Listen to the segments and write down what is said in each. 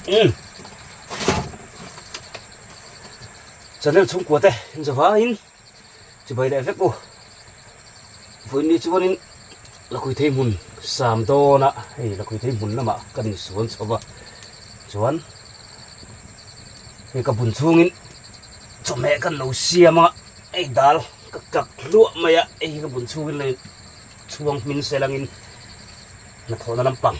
Umm Channel chhungkua te zavaiin chibai leh vek u. Vawiin ni chuanin Lakhuithei hmun sam dawna hei Lakhuithei hmun lamah kan insuan chho va chuan hei ka bun chhungin chawhmeh kan lo siam a hei dal ka kak hluah mai a hei hi ka bun chhungin lei chhuang hmin sel angin hnathawhna lampang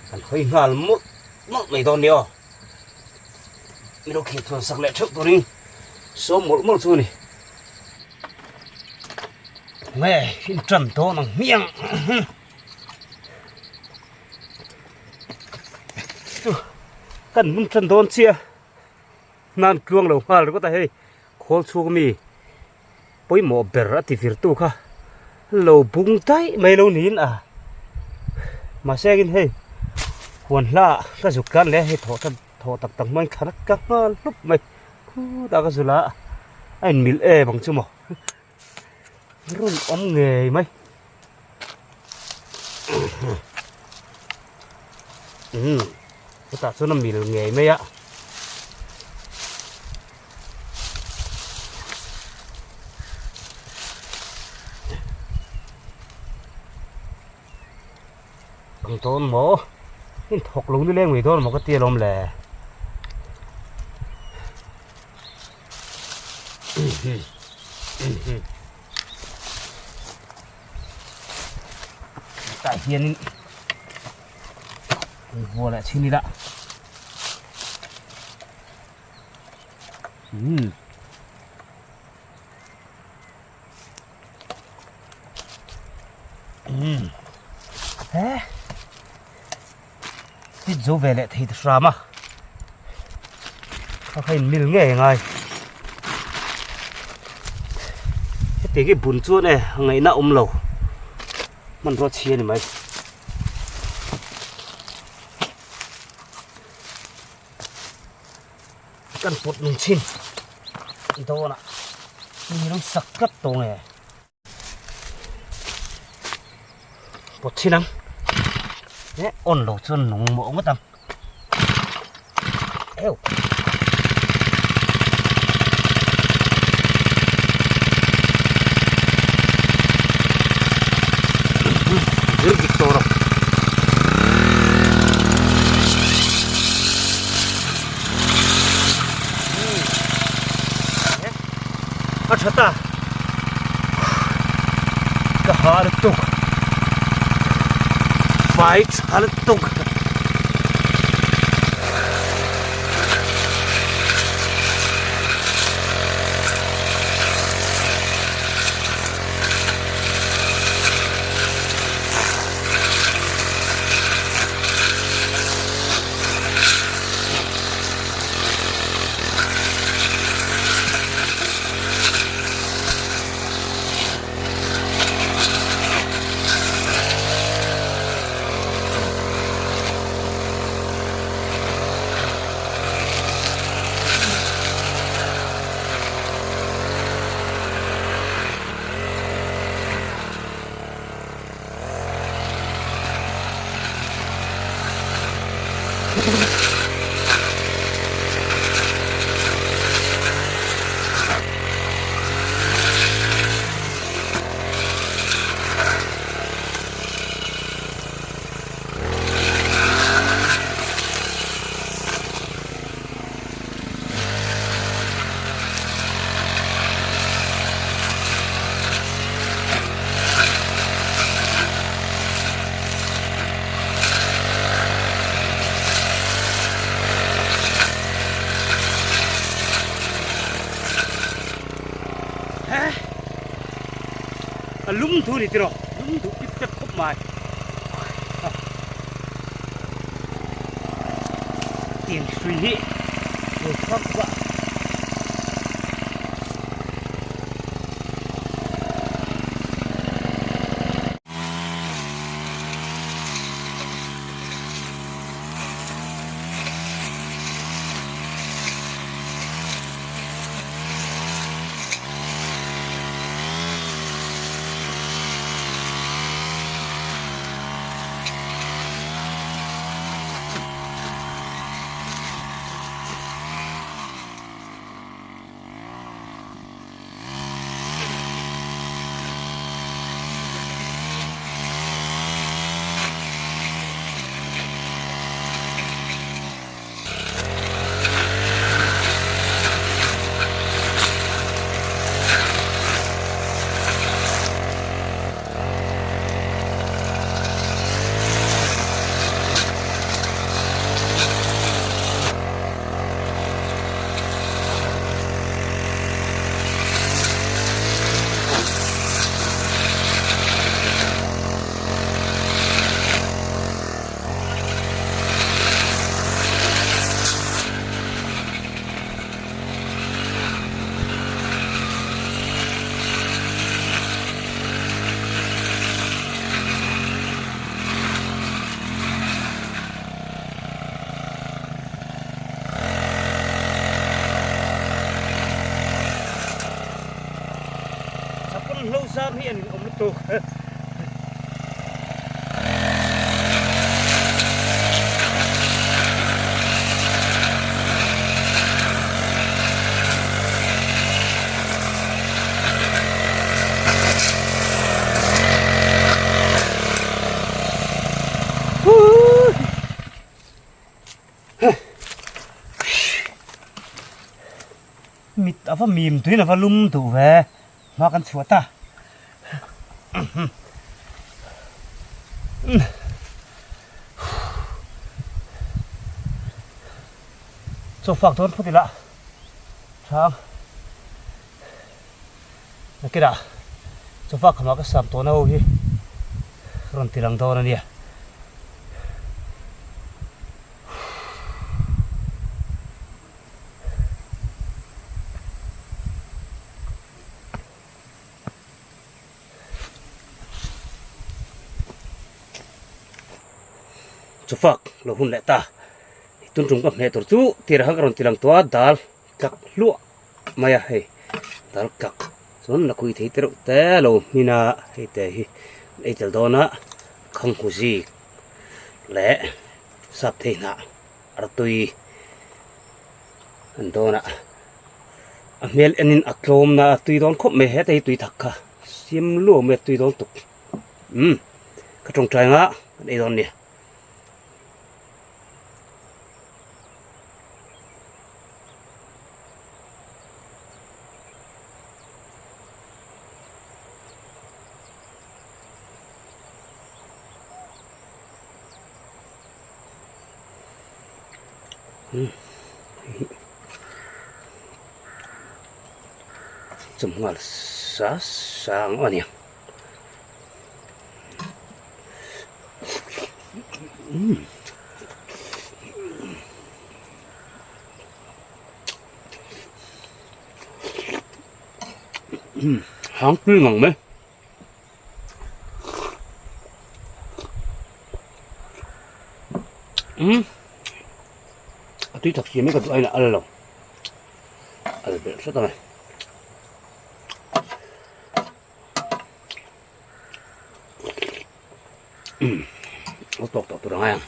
kan hawi nghal mawlh mawlh mai dawn nia aw min lo khel thuan sak leh theuh turin sawm mawlh mawlh chu a ni nge in tan dawn ang hmiang chu kan mun tan dawn chiah hnan tluang lo nghal ringawt a hei khawl chhung mi pawimawh ber a ti vir tu kha lo bung daih mai lo niin a mahse angin hei huan hla ah ka zuk tlan leh a hei thawh tan thawh tak tak hmain thla ka nghal hlup mai khutah ka zul a a inmilh em ang chu maw rawn awm ngei mai umm chutah chuan a mil ngei mai a. Ang dawn maw in thawk lo nileng mai dawn maw ka ti alawm le tah hianin vuah leh chhin ila. Umm. Umm. He. Tit zo ve leh thei ta hram a. Kha kha in mil ngei ngai. Heti khi bun chuan e ngaihna awm lo. Hmanrua chhia ni mai. Kan pawt nung chin dawnah mi lo sak tlat tawh nge pawt chin ang eh on lo chuan nung mawh ngawt ang eu zir dik tawh rawh. A tha ta ka ha lutuk fai tha lutuk. A lum thu ni tiraw lum duh pip pep khawp mai tiang hrui hi lo chhuak khawp a. zam hi a ninawm lutuk. Mit a va mim tuin a va lum duh ve hma kan chhuah ta. Chaw fak dawn phawt ila chhang nakinah chaw fak khamah ka sam tawhna ho hi rawn ti lang dawn a nia. Chufak lo hun leh ta tun tum ka hmeh tur chu tir kha ka rawn ti lang tawh a dal tlak hluah mai a hei dal tlak chuan la kui thei te reuh te lo hmin a hei te hi an ei tel dawn a khanghu zik leh sap thei hnah artui an dawn a a hmel enin a tlawm na a tui dawn khawp mai heta hi tui thak kha siam luau mai a tui dawn tuk umm ka tawngtai anga kan ei dawn nia. Chawm nghal sa sang a nia. Hang tui ngang mai. Umm a tui tak si mai ka duh aiin a al lo al belh hret a ni. Umm a tawk tawh tur a ngai ang.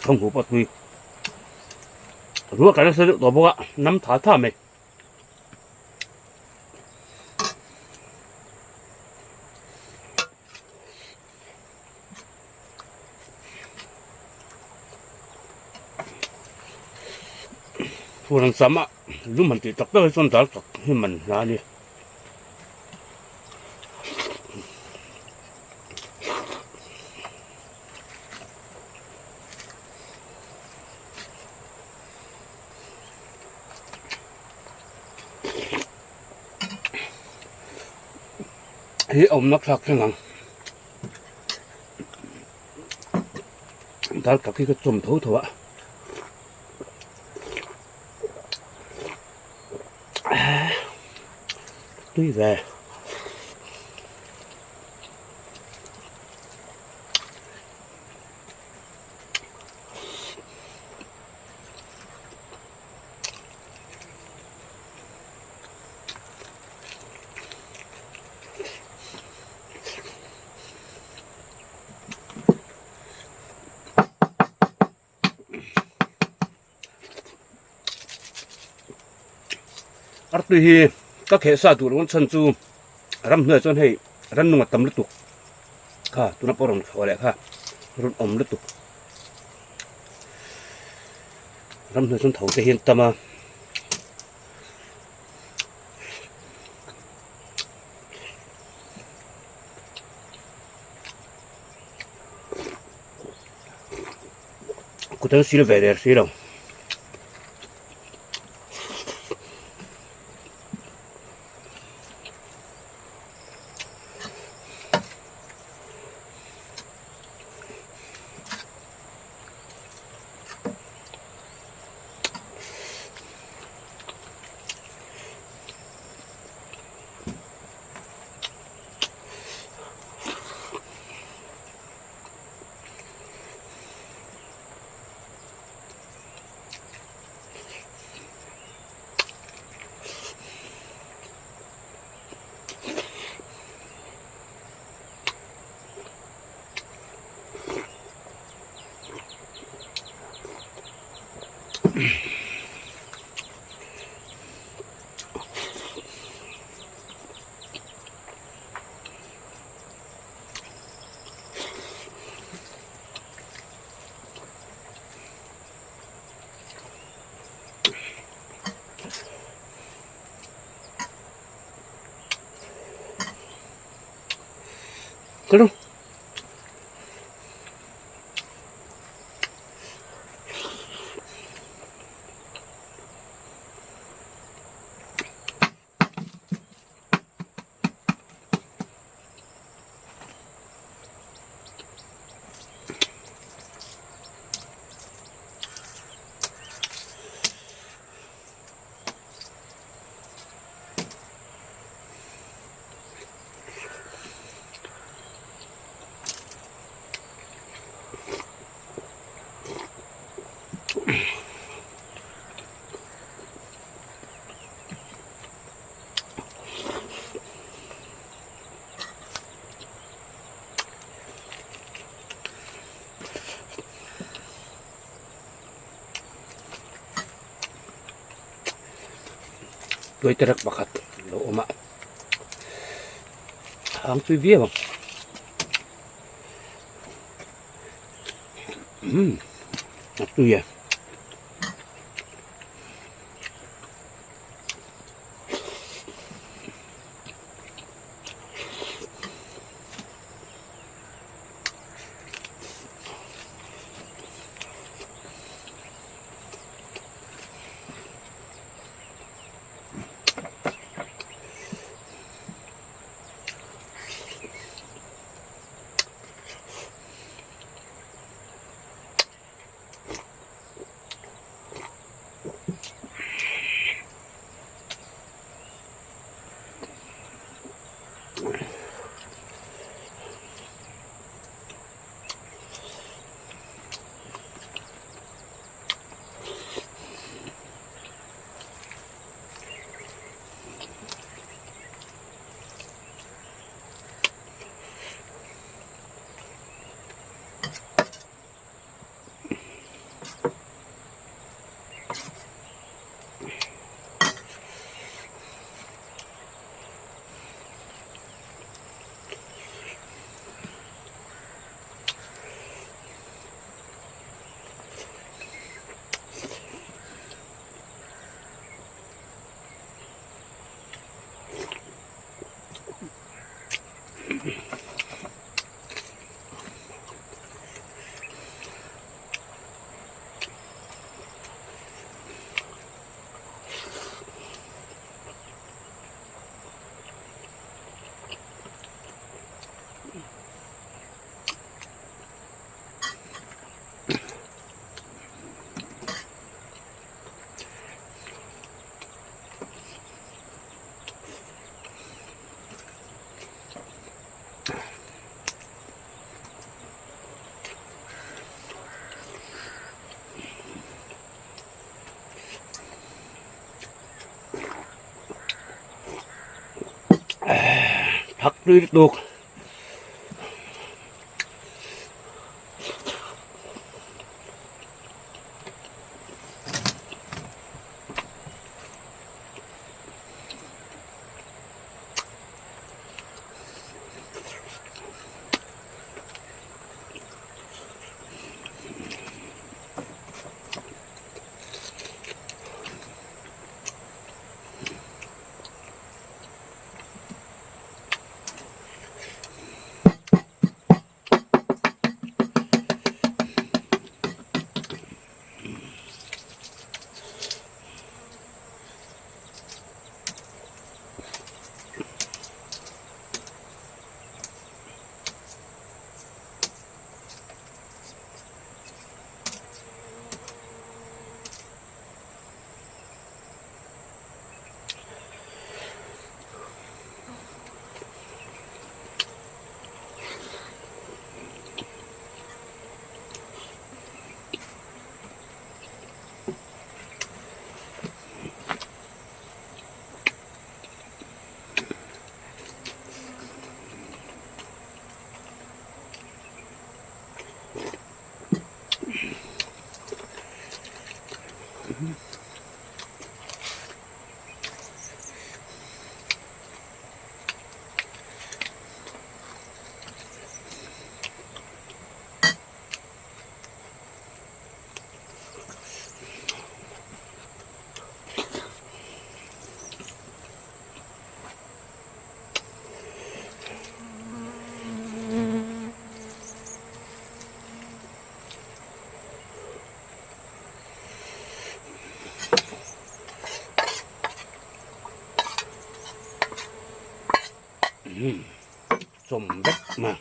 Thawng hu pawh tui ruah kan nasa deuh tawh bawk a nam tha tha mai. Phur an sam a lum han tih tak tak hi chuan dal tak hi man hla a ni. Hi awmna thlak thleng ang dal tak hi ka chawm tho tho a tui ve. Artui hi ka kheh sa duh loh chhan chu ramhnuaiah chuan hei rannung a tam lutuk kha tuna pawh rawn thlawh leh kha rawn awm lutuk ramhnuai chuan tho te hi an tam a. Kut an sil ve der si lo. Kalo. Tuai terek pakhat lo awm a hang tui viau ang umm a tui e. Thak tui lutuk. Chawm vek mai a.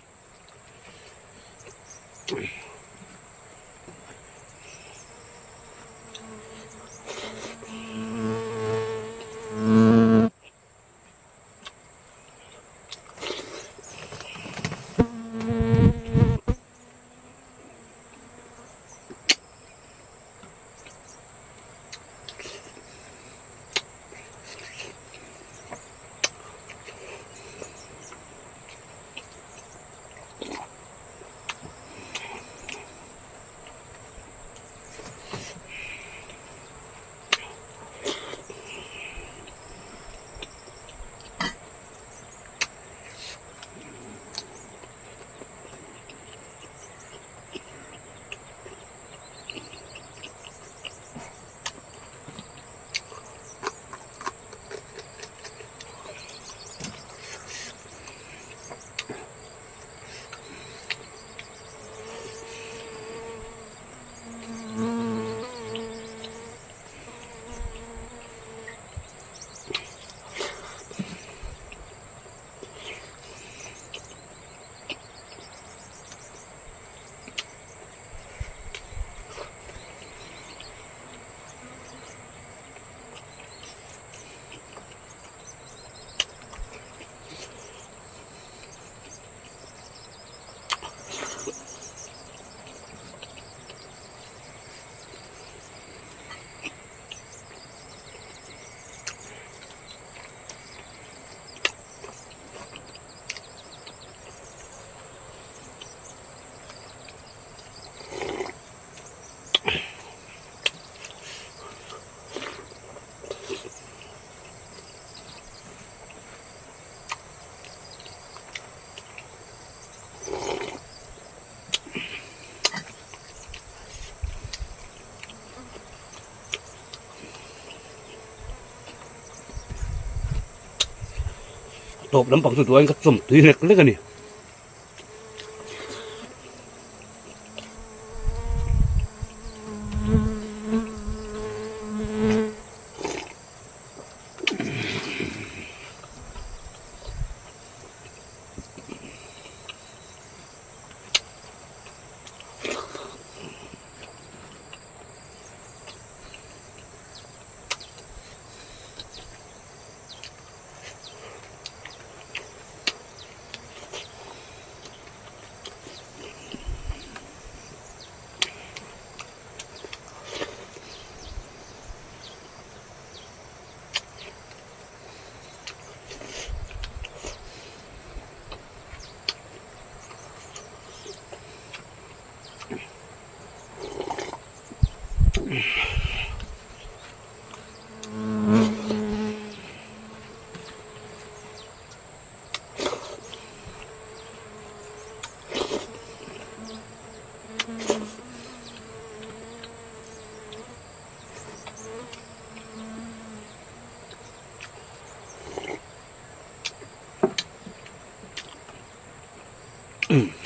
Tawp lampang chu duaiin ka chawm tui lek lek a ni.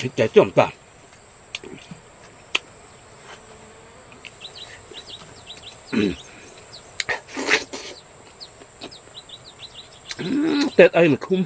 Hetiang chu awm ta. Tet ai khum.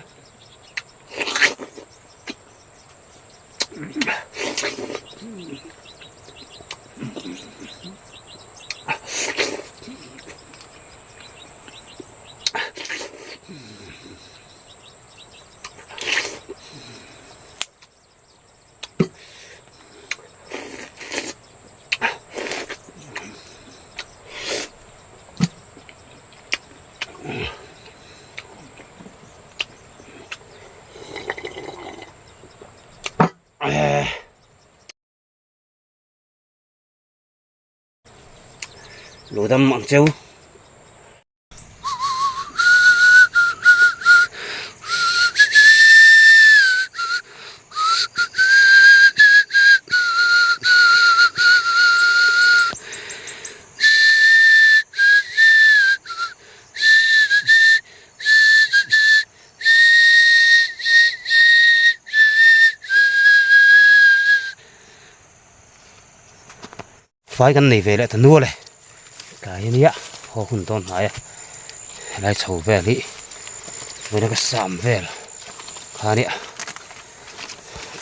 Lo dam ang cheu. Fai kan nei ve leh ta nual e tlai ania haw hun dawn hnai a helai chho vel hi vawiin ka sam vel kha. Khania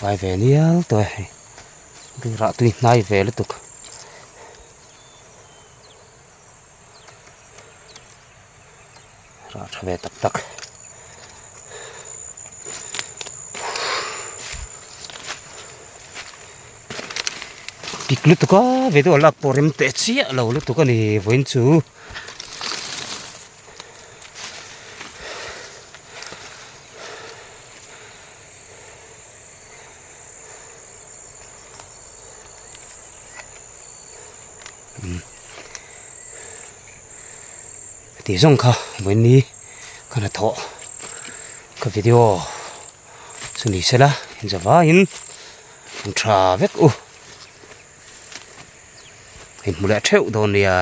vai ve nial tawh e hei rah tui hnai ve lutuk. Rah tha ve tak tak. Pik lutuk a video lak pawh rem teh chiah lo lutuk a ni vawiin chu. Tih zawng kha vawiin ka hnathawh ka video chu ni sela inzavaiin an tha vek u inhmu leh theuh dawn nia.